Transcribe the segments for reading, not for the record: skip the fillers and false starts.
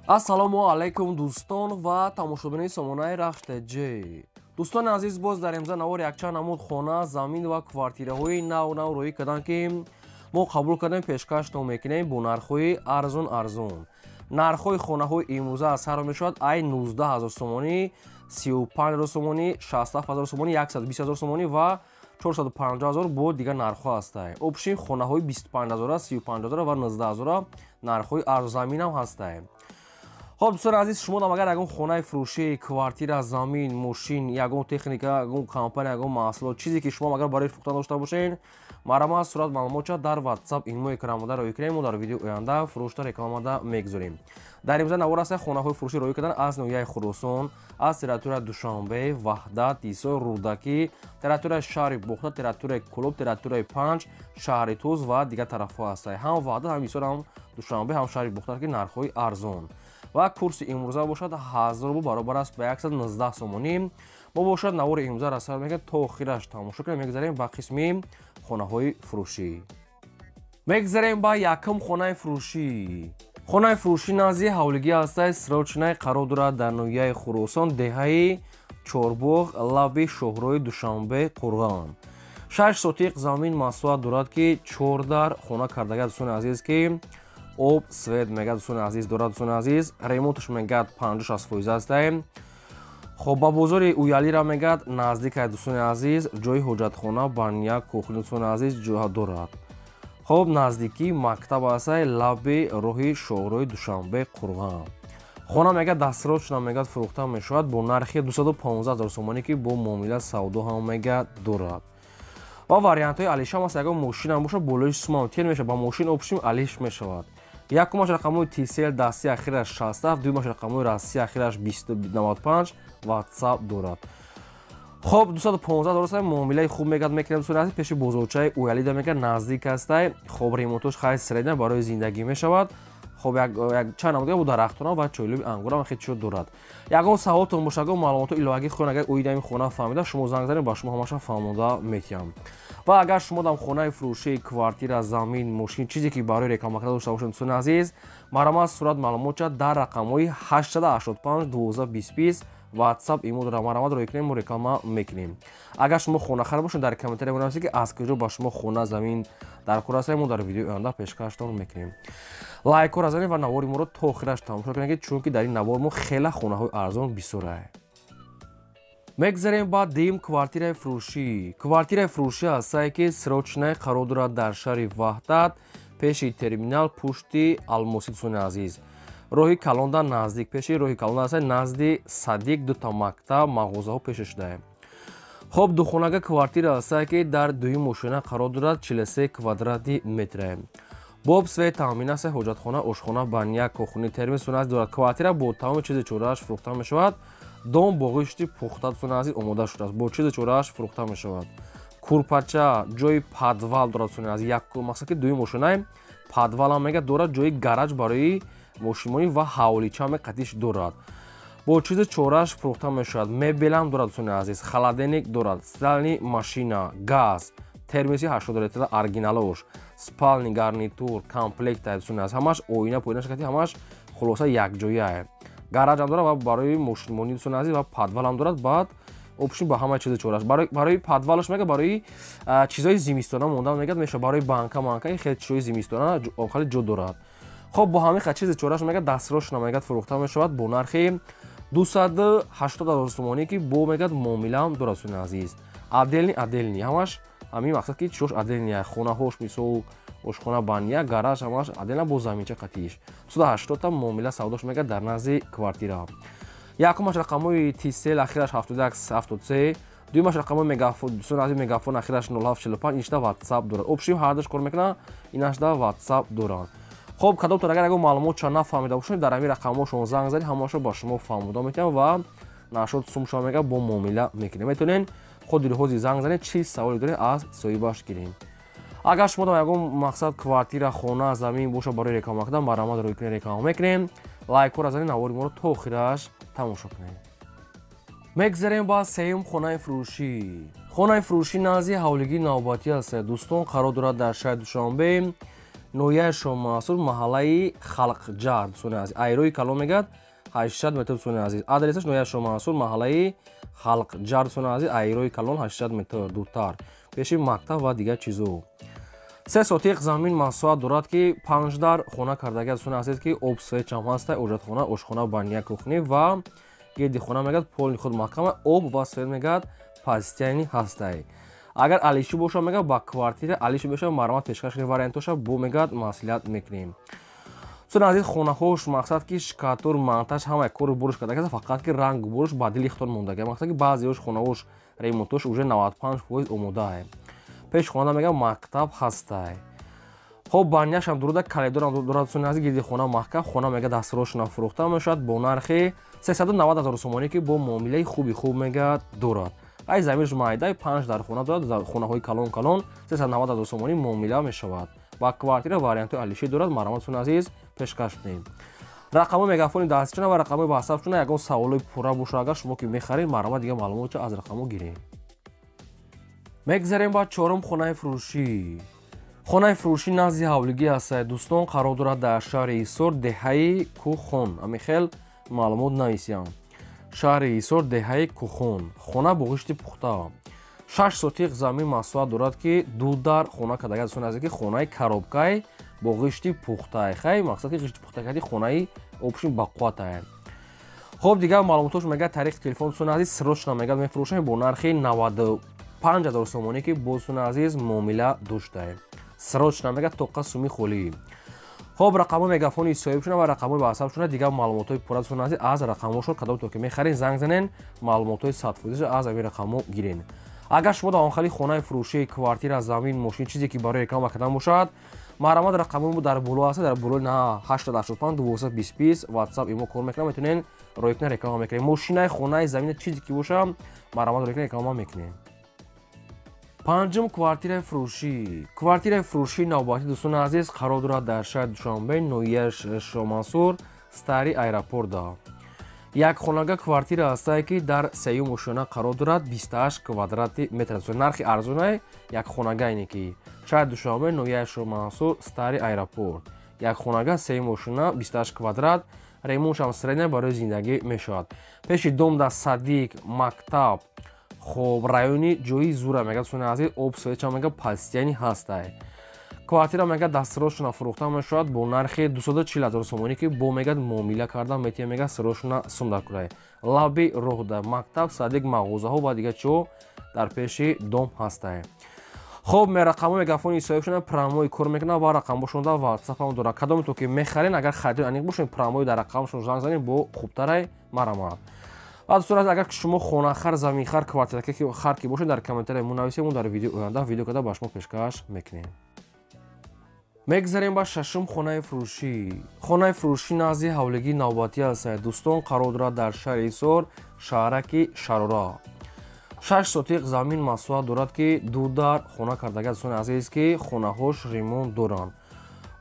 Ассалому алайкум, дӯстон ва тамошобинони сомонаи Рахш ТЖ. Дӯстони азиз, боз дар имза навор якчанд намуд хона, замин ва квартираҳои нав нав рӯӣ карданд, ки мо қабул кардем, пешкаштон мекунем бо нархҳои арзон арзон. Нархҳои хонаҳои имрӯза аз сар мешавад ай 19 ҳазор сомонӣ, 35 ҳазор сомонӣ, 67 ҳазор сомонӣ, 120 ҳазор сомонӣ ва 450 ҳазор бо дигар нархҳо ҳастанд. Общий хонаҳои 25 ҳазора, 35 ҳазора ва 19 ҳазора нархҳои арзонзаминам ҳастанд. Хоб, дӯстони азиз, шумо дам агар ягон хонаи фурӯшӣ, квартира, замин, мошин, ягон техника, ягон компания, ягон маҳсулот, чизе ки шумо агар барои фурӯхтан дошта бошед, марҳамат, сурат маълумотча дар WhatsApp инмо экранмода роӣ кунем, мо дар видеои оянда фурӯшта рекламада мегузорем. Дар имза навор аст хонаҳои фурӯшӣ роӣ кардан аз ноҳияи Хуросон, аз территорияи Душанбе, Ваҳдат, Ҳисор, Рӯдакӣ, территорияи шаҳри Бохта, территорияи Кӯлоб, территорияи Панҷ, шаҳри Туз ва дигар тарафҳо ҳастанд. Ҳам Ваҳдат, ҳам Ҳисор, ҳам Душанбе, ҳам шаҳри Бохта, ки нархҳои арзон. Ва курси имрӯза бошад 1000 рубл баробар аст ба 119 сомонӣ. Мо бошад навори имрӯза сар мекунем, то охираш тамошо кунем. Мегузарем ба қисми хонаҳои фурӯшӣ. Мегузарем ба якум хонаи фурӯшӣ. Хонаи фурӯшӣ назди ҳавлигӣ ҳастаи срочный, қарор дорад дар ноҳияи Хуросон, деҳаи Чорбоғ, лаби шоҳрои Душанбе Қурғон. 6 сотиқ замин масоҳат дорад, ки чор дар хона кардага, дӯстони азиз, ки об, свет мегӯяд, дӯстони азиз, дорад. Дӯстони азиз, ремонташ мегӯяд 50-60% ҳастае. Хоб, ба бозори Уялира мегӯяд наздикай, дӯстони азиз, ҷои ҳоҷатхона, баня, кухня, дӯстони азиз, ҷо дорад. Хоб, наздикии мактаб ҳастай, лаби роҳи шоҳрои Душанбе Қурғон. Хона мегӯяд дастрочно мегӯяд фурӯхта мешавад бо нархи 215 ҳазор сомонӣ, ки бо муомила савдо ҳам мегӯяд дорад. Ва вариантҳои алишам аст, ягон мошинам бошад, болои сумам тир мешавад, ба мошин общим алиш мешавад. Якумаш рақамҳои Tcell дасти ахираш 67, дуюмаш рақамҳои Россия ахираш 95, WhatsApp дорад. Хоб, 215 ҳазор сомонӣ муомилаи хуб мегӯяд мекунем, дӯстони азиз, пеши бозорчаи Уялида мегӯяд наздик ҳастай. Хоб, ремонтош хай средня барои зиндагӣ мешавад. Хоб, як чанд намудга бо дарахтона ва чойлуби ангурам хеле чизо дорад. Ягон саволтон бошад, ягон маълумотҳо иловагӣ хоҳед, агар оиди ҳамин хона фаҳмида, шумо занг занед, ба шумо ҳамаша фаҳмонда метиҳам. Ва агар шумо дам хонаи фурӯшӣ, квартира, замин, мошин, чизе ки барои реклама карда дошта бошед, дӯстони азиз, марҳамат, сурат маълумотча дар рақамҳои 885 12 20 WhatsApp имо дора, марҳамат роӣ кунем, мо реклама мекунем. Агар шумо хонахар бошед, дар комментария бинависед, ки аз куҷо ба шумо хона, замин дар кор аст, мо дар видеои оянда пешкаштон мекунем. Лайкҳоро занед ва навори моро то охираш тамошо кунед, чунки дар ин навор мо хеле хонаҳои арзон бисёрае. Мегзарем ба дуюм квартираи фурӯшӣ. Квартираи фурӯшӣ ҳастае, ки срочный, қарор дорад дар шаҳри Ваҳдат, пеши терминал, пушти Алмосӣ, дӯстони азиз, роҳи калонда наздик, пеши роҳи калонда ҳастае, назди садик, дута мактаб, мағозаҳо пеша шудае. Хоб, духонага квартира ҳастае, ки дар дуюм мошина қарор дорад, 43 квадрати метрае. Бо об, свет таъмин аст, ҳоҷатхона, ошхона, баня, кухни, термос дӯстони дорад. Квартира бо тамоми чизи чорааш фурӯхта мешавад. Дом бо ғишти пухта, дӯстони азиз, омода шудааст, бо чизи чорааш фурӯхта мешавад. Курпача, ҷои подвал дорад, дӯстони азиз, як мақсад ки дуюм мошинаи подвалам мегӯяд дорад, ҷои гараж барои мошинмонӣ ва ҳавлича қатиш дорад. Бо чизи чорааш фурӯхта мешавад. Мебелам дорад, дӯстони азиз, холодильник дорад, стиральный машина, газ, термоси 80 литра оригиналош, спальный гарнитур комплект, дӯстони азиз, ҳамаш оина поинаш кати, ҳамаш хулоса якҷояе. Гаражам дорад ва барои мошинмонӣ, дӯстони азиз, ва подвалам дорад. Баъд общем ба ҳамаи чизи чораш барои подвалаш мега, барои чизҳои зимистона мондан мегӯяд мешавад, барои банка манка хеле чизҳои зимистона хеле ҷо дорад. Хоб, бо ҳамин чизи чораш мегӯяд дастрочно мегӯяд фурӯхта мешавад бо нархи 280 ҳазор сомонӣ, ки бо мегӯяд муомилаам дорад, дӯстони азиз. Отдельный, отдельный ҳамаш, ҳамин мақсад ки чиҳош отдельный, хонаҳош, мисол, ошхона, баня, гараж, ҳамаш отдельно бо заминча қатиш. 280-та муомила савдош мегӯяд дар назди квартира. Якумаш рақамҳои Tcell ахираш 71 73, дуюмаш рақамҳои Мегафон, дӯстони азиз, Мегафон ахираш 0745, иншда WhatsApp дорад. Общем, ҳардаш кор мекунад, инашда WhatsApp доранд. Хоб, кадомтон агар ягон маълумотча нафаҳмида бошед, дар ҳамин рақамҳо шумо занг занед, ҳамаашро ба шумо фаҳмода метиҳам ва нашод сумшо мега бо муомила мекунем. Метавонед худи ҳозир занг занед, чӣ саволе доред, аз соҳибаш гирем. Агар шумо дам ягон мақсад квартира, хона, замин боша барои реклама кардан, марҳамат, роӣ кунед, реклама мекунем. Лайкҳоро занед, навори моро то охираш тамошо кунед. Мегзарем ба сеюм хонаи фурӯшӣ. Хонаи фурӯшӣ назди ҳавлигии навбатӣ аст, дӯстон, қарор дорад дар шаҳри Душанбе, ноҳияи Шоҳмансур, маҳаллаи Халқҷар, дӯстони азиз. Айрои калон мегӯяд 800 метр, дӯстони азиз. Адресаш ноҳияи Шоҳмансур, маҳаллаи Халқҷар, дӯстони азиз, айрои калон 800 метр дуртар, пеши мактаб ва дигар чизо. 3 сотиқ замин масоҳат дорад, ки 5 дар хона кардаги, дӯстони азиз, ки об свет чам ҳаста, оҷатхона, ошхона, баня, кухни ва гирди хона мегӯяд полни худ маҳкама, об ва свет мегӯяд постоянный ҳастай. Агар алиши боша, мегӯяд ба квартира алиши беша, марҳамат пешкаш кунем, вариантоша бо мегӯяд маслиҳат мекунем. Дӯстони азиз, хонаҳош мақсад ки шкатур, монтаж, ҳамаи кору боруш карда, фақат ки рангу боруш ба дили худтон мондаги. Мақсад ки баъзеош хонаҳош ремонтош уже 95% омодае. Пеш хона мегӯяд мактаб ҳастай. Хоб, баняшам дуруда, калидорам дорад, дӯстони азиз, гирди хона маҳкам. Хона мегӯяд дастрошона фурӯхта мешавад бо нархи 390 000 сомонӣ, ки бо муомилаи хуби хуб мегӯяд дорад. Ай заминаш майдай, 5 дар хона дорад, хонаҳои калон калон, 390 000 сомонӣ муомила мешавад. Ба квартира вариантҳои алиши дорад, марҳамат, дӯстони азиз, пешкаш кунем. Рақамҳои мегафони дастчина ва рақамҳои ватсапчуна, ягон саволои пурра боша, агар шумо ки мехаред, марҳамат, дигар маълумотча аз рақамҳо гирем. Мегзарем ба чорум хонаи фурӯшӣ. Хонаи фурӯшӣ назди ҳавлигӣ ҳастад, дӯстон, қарор дорад дар шаҳри Ҳисор, деҳаи Кӯхон. Ҳамин хел маълумот нависям. Шаҳри Ҳисор, деҳаи Кӯхон. Хона бо ғишти пухта. 6 сотиқ замин масоҳат дорад, ки 2 дар хона кардаги, дӯстони азиз, ки хонаи коробкай бо ғишти пухтай. Хай, мақсад ки ғишти пухта карди, хонаи обшин бақувватай. Хоб, дигар маълумотош мегӯяд тариқи телефон, дӯстони азиз, срочно мегӯяд мефурӯшем бо нархи 95 000 сомонӣ, ки бо, дӯстони азиз, муомила доштаем. Срочно мегӯяд, тоқа суми холӣ. Хоб, рақамҳои мегафони соҳибшуна ва рақамҳои ватсапшуна, дигар маълумотҳои пурра, дӯстони азиз, аз рақамҳошон, кадом то ки мехаред, занг занен, маълумотҳои 100% аз ҳамин рақамҳо гирен. Агар шумо дар онхали хонаи фурӯшӣ, квартира, замин, мошин, чизе ки барои реклама кардан бошад, марҳамат, рақамҳои мо дар боло ҳаст, дар болои на 885 12 20 20 ватсап имо кор мекунам, метавонед роҳӣ кунед, реклама мекунем. Мошинаи, хонаи, замина, чизе ки боша, марҳамат, роҳӣ кунед, реклама мекунем. Панҷум квартираи фурӯшӣ. Квартираи фурӯшии навбатӣ, дӯстони азиз, қарор дорад дар шаҳри Душанбе, ноҳияи Шоҳмансур, старый аэропорта. Як хонага квартира ҳастае, ки дар сеюм ошёна қарор дорад, 28 квадрати метр. Нархи арзонае, як хонага ине ки шаҳри Душанбе, ноҳияи Шоҳмансур, старый аэропорт. Як хонага, сеюм ошёна, 28 квадрат, ремонтшам средняя, барои зиндагӣ мешавад. Пеши дом дар садик, мактаб, хоб, райони ҷои зура мегӯяд, дӯстони азиз, об светча мегӯяд постоянный ҳастай. Квартира мегӯяд дастрошона фурӯхта мешавад бо нархи 240 000 сомонӣ, ки бо мегӯяд муомила карда метиҳем, мегӯяд срочно сум дар курай. Лаби роҳда мактаб, садик, мағозаҳо ва дигар чиҳо дар пеши дом ҳастай. Хоб, рақамҳои мегафони соҳибшона прямой кор мекунад ва рақамҳошон дар ватсапам дорад. Кадоме то ки мехарен, агар харидори аниқ бошед, прямой дар рақамшон занг занед, бо хубтарай, марҳамат. Ва дӯстони азиз, агар шумо хонахар, заминхар, квартирахар ки бошед, дар комментария мунависед, мо дар видеои оянда видео карда ба шумо пешкаш мекунем. Мегзарем ба шашум хонаи фурӯшӣ. Хонаи фурӯшӣ назди ҳавлигии навбатӣ ҳастад, дӯстон, қарор дорад дар шаҳри Ҳисор, шаҳраки Шарора. 6 сотиқ замин масоҳат дорад, ки 2 дар хона кардаги, дӯстони азиз, ки хонаҳош ремонт доранд.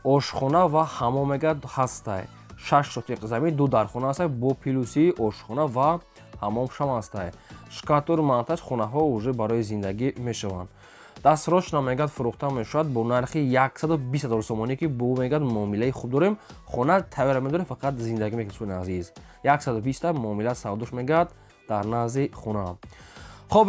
Ошхона ва ҳамом мегӯяд ҳастай. 6 сотиқ замин, 2 дар хона ҳастай, бо плюси ошхона ва ҳамом шам ҳастай. Шкатур, монтаж, хонаҳо уже барои зиндагӣ мешаванд. Дастрошна мегӯяд фурӯхта мешавад бо нархи 120 000 сомонӣ, ки бо мегӯяд муомилаи хуб дорем. Хона тайёра медорем, фақат зиндагӣ мекунем, дӯстони азиз. 120 муомила савдош мегӯяд дар назди хона. Хоб,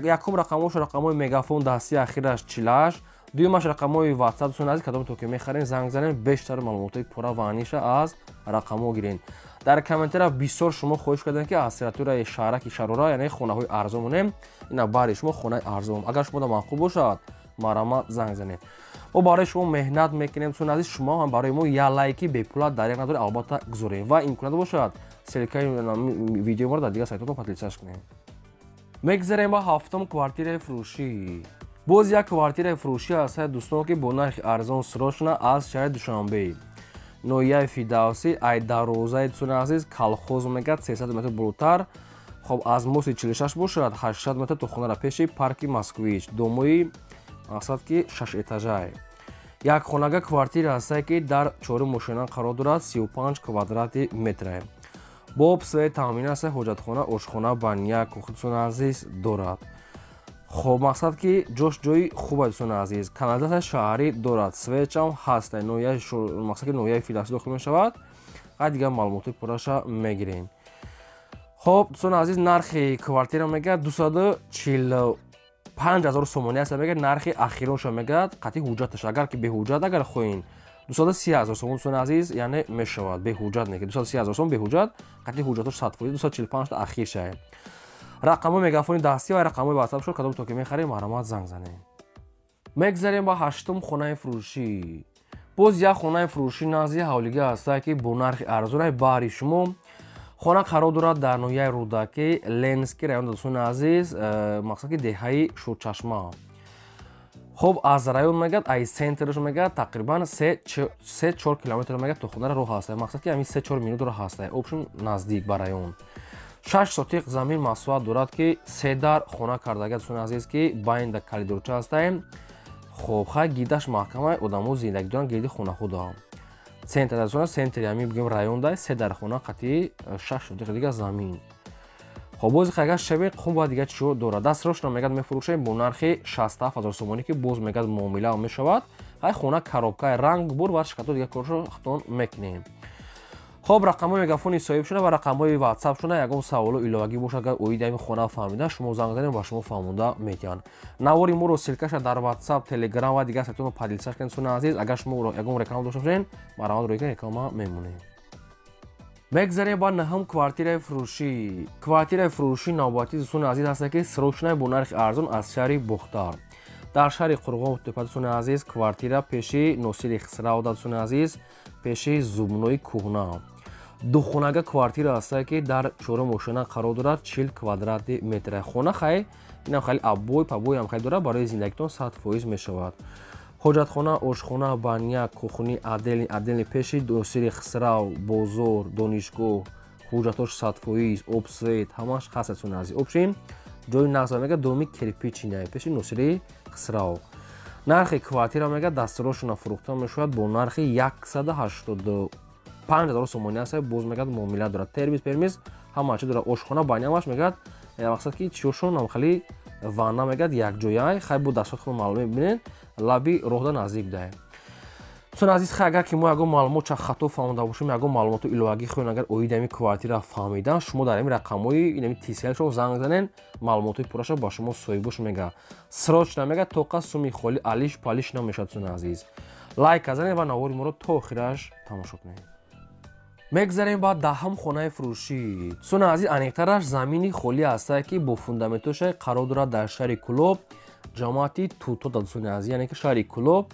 якум рақамҳош рақамҳои мегафон дастии ахираш 48, дуюмаш рақамҳои ватсап, дӯстони азиз, кадом то ки мехарем, занг занем, бештар маълумотҳои пурра ва аниша аз рақамҳо гирен. Дар комментария бисёр шумо хоҳиш кардем, ки аз территорияи шаҳраки Шарора, яъне хонаҳои арзон монем. Ина бари шумо хонаи арзон. Агар шумо да маъқул бошад, марҳамат, занг занед. Мо барои шумо меҳнат мекунем, дӯстони азиз, шумо ҳам барои мо як лайки бепула дар як надоред, албатта гузорем ва имконият бошад, ссылкаи видеои моро дар дигар сайтҳотон поделиться кунем. Мегзарем ба ҳафтум квартираи фурӯшӣ. Боз як квартираи фурӯшӣ ҳастад, дӯстон, ки бо нархи арзон срочно аз шаҳри Душанбе, ноҳияи Фирдавсӣ, ай дарвозаи, дӯстони азиз, колхоз мегӯяд 300 метр болотар. Хоб, аз мости 46 бошад, 800 метр то хонара, пеши парки Москвич, домои мақсад ки шашэтажае. Як хонага квартира ҳастае, ки дар чорум ошёна қарор дорад, 35 квадрати метре. Бо об свет таъмин аст, ҳоҷатхона, ошхона, баня, кухня, дӯстони азиз, дорад. Хоб, мақсад ки ҷош ҷои хуб аст, дӯстони азиз. Канализатсияи шаҳрӣ дорад, свечам ҳаст, ноҳияи, мақсад ки ноҳияи Фирдавсӣ дохил мешавад. Қай дигар маълумоти пурраша мегирем. Хоб, дӯстони азиз, нархи квартира мегӯяд 245 ҳазор сомонӣ аст, мегӯяд нархи ахиронша, мегӯяд қатъи ҳуҷҷаташ. Агар ки беҳуҷҷат агар хоҳем, 230 ҳазор сомон, дӯстони азиз, яъне мешавад беҳуҷҷат, не ки 230 ҳазор сомон беҳуҷҷат, қатъи ҳуҷҷатош 100%, 245 та ахир шавад. Рақамҳои мегафони дастӣ ва рақамҳои ватсап шуд, кадом то ки мехарем, марҳамат, занг занем. Мегзарем ба ҳаштум хонаи фурӯшӣ. Боз як хонаи фурӯшӣ назди ҳавлига ҳастае, ки бо нархи арзонай баҳри шумо. Хона қарор дорад дар ноҳияи Рӯдакӣ, Ленинский район, дӯстони азиз, мақсад ки деҳаи Шурчашма. Хоб, аз район мегӯяд, аз центраш мегӯяд, тақрибан 3-4 километр мегӯяд то хонаро роҳ ҳастае. Мақсад ки ҳамин 3-4 минут роҳ ҳастае. Общем, наздик ба район. 6 сотиқ замин масоҳат дорад, ки се дар хона кардага, дӯстони азиз, ки байнда коридорча ҳастаем. Хоб, хай, гирдаш маҳкамаи, одамо зиндагӣ доранд гирди хонаҳо доранд. Центр дӯстона, центри ҳамин бигем районда се дар хона қатъи 6 сотиқ дига замин. Хоб, боз агар шавед, хуб, ба дига чиё дорад. Дастрочно мегӯяд мефурӯшем бо нархи 67 ҳазор сомонӣ, ки боз мегӯяд муомила мешавад. Хай, хона коробкаи, ранг бур ва шикато, дига коршо хитон мекунем. Хоб, рақамҳои мегафони соҳиб шуда ва рақамҳои ватсап шуда, ягон саволу иловагӣ бошад, агар оиди ҳамин хона фаҳмида, шумо занг занед, ба шумо фаҳмонда метиҳанд. Навори моро ссылкаша дар ватсап, телеграм ва дигар сайтҳо поделиться кунед, дӯстони азиз. Агар шумо ягон реклама дошта бошед, марҳамат, рӯи реклама мемонем. Мегзарем ба наҳум квартираи фурӯшӣ. Квартираи фурӯшӣ навбатӣ, дӯстони азиз, ҳаста, ки срочная, бо нархи арзон аз шаҳри Бохтар, дар шаҳри Қурғон тепа, дӯстони азиз. Квартира пеши Носири Хисрав, дӯстони азиз, пеши зубной кӯҳна. Духонага квартира ҳастае, ки дар чорум ошёна қарор дорад, 40 квадрати метра хона. Хай, инам хеле обой пабоям хеле дорад, барои зиндагитон 100% мешавад. Ҳоҷатхона, ошхона, баня, кухни отдельный, отдельный, пеши Носири Хисрав, бозор, донишгоҳ, ҳуҷҷатош 100%, об, свет ҳамаш ҳаст, дӯстони азиз. Общем, ҷои нағз, мега доми кирпичный, пеши Носири Хисрав. Нархи квартира мега дастрочно фурӯхта мешавад бо нархи 185 ҳазор сомонӣ аст. Боз мегӯяд муомила дорад, термиз пермиз ҳама чи дорад, ошхона, банямаш мегӯяд, мақсад ки чиёшон ам хеле ванна мегӯяд якҷояй. Хай, бо дастҳои худ маълум мебинед, лаби роҳда наздик даем, дӯстони азиз. Хай, агар ки мо ягон маълумот ча хато фаҳмода бошем, ягон маълумоту иловагӣ хоҳем, агар оиди ҳамин квартира фаҳмидан, шумо дар ҳамин рақамҳои инами тисиалшон занг занен, маълумотҳои пурраша ба шумо соҳибош мега. Срочно мега, тоқа суми холи алиш палиш намешавад, дӯстони азиз. Лайк занед ва навори моро то охираш тамошо кунед. Мегзарем ба даҳум хонаи фурӯшӣ, дӯстони азиз. Аниқтараш, замини холӣ ҳастае, ки бо фундаментоша қарор дорад дар шаҳри Кӯлоб, ҷамоати Туто, дӯстони азиз, яъне ки шаҳри Кӯлоб,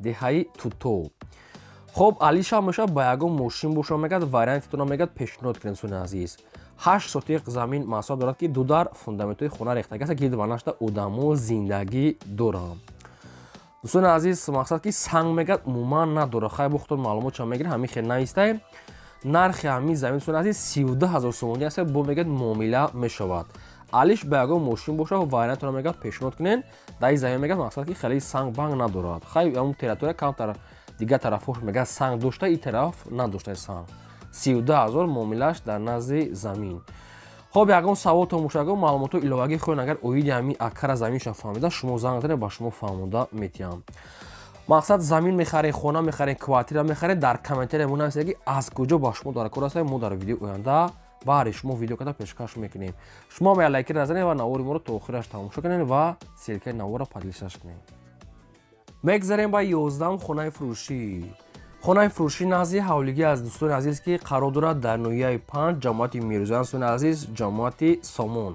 деҳаи Туто. Хоб, алиша мешавад ба ягон мошин боша, мегӯяд вариантитона мегӯяд пешниҳод кунед, дӯстони азиз. 8 сотиқ замин масоҳат дорад, ки ду дар фундаментҳои хона рехтага аст, гирд ванашда одамо зиндагӣ доранд, дӯстони азиз. Мақсад ки санг мегӯяд умуман надорад. Хай, бо худтон маълумот ча мегиред, ҳамин хел навистаем. Нархи ҳамин замин, дӯстони азиз, 32 ҳазор сомонӣ аст, бо мегӯяд муомила мешавад. Алиш ба ягон мошин боша, вариантро мегӯяд пешниҳод кунед. Дар ин замин мегӯяд мақсад ки хеле санг банг надорад. Хай, ҳамун территория камтар дигар тарафҳош мегӯяд санг дошта, ин тараф надошта санг. 32 ҳазор муомилааш дар назди замин. Хоб, ягон саволтон боша, ягон маълумотҳои иловагӣ хоҳед, агар оиди ҳамин акара заминша фаҳмида, шумо занг занед, ба шумо фаҳмонда метиҳам. Мақсад, замин мехаред, хона мехаред, квартира мехаред, дар комментария мо нависед, ки аз куҷо ба шумо дар кор аст. Мо дар видеои оянда баҳри шумо видео карда пешкаш мекунем. Шумо ҳам лайкира занед ва навори моро то охираш тамошо кунед ва ссылкаи наворро поделиться кунед. Мегзарем ба 11-ум хонаи фурӯшӣ. Хонаи фурӯшӣ назди ҳавлигӣ аз, дӯстони азиз, ки қарор дорад дар ноҳияи Панҷ, ҷамоати Мирӯзан, дӯстони азиз, ҷамоати Сомон.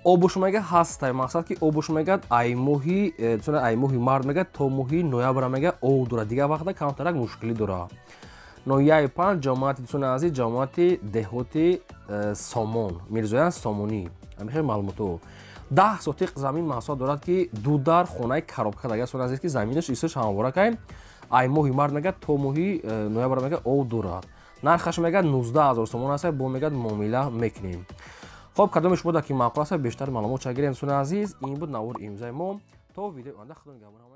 Обуш мега ҳастай, мақсад ки обуш мегӯяд ай моҳи март мегӯяд то моҳи ноябр мега об дорад, дигар вақта камтарак мушкилӣ дорад. Ноҳияи Панҷ, ҷамоати, дӯстони азиз, ҷамоати деҳоти Сомон, Мирзоян Сомонӣ. Ҳамин маълумотҳо. 10 сотиқ замин масоҳат дорад, ки ду дар хонаи коробка дага, дӯстони азиз, ки заминаш исош ҳамвора кай ай моҳи март мегӯяд то моҳи ноябр мегӯяд об дорад. Нархаш мегӯяд 19 ҳазор сомон аст, бо мегӯяд муомила мекунем. Хоб, кадоми шумо дар ки маъқул аст, бештар маълумот ча гирем, дӯстони азиз. Ин буд навори имрӯзаи мо. То видеои оянда, худо нигаҳбон.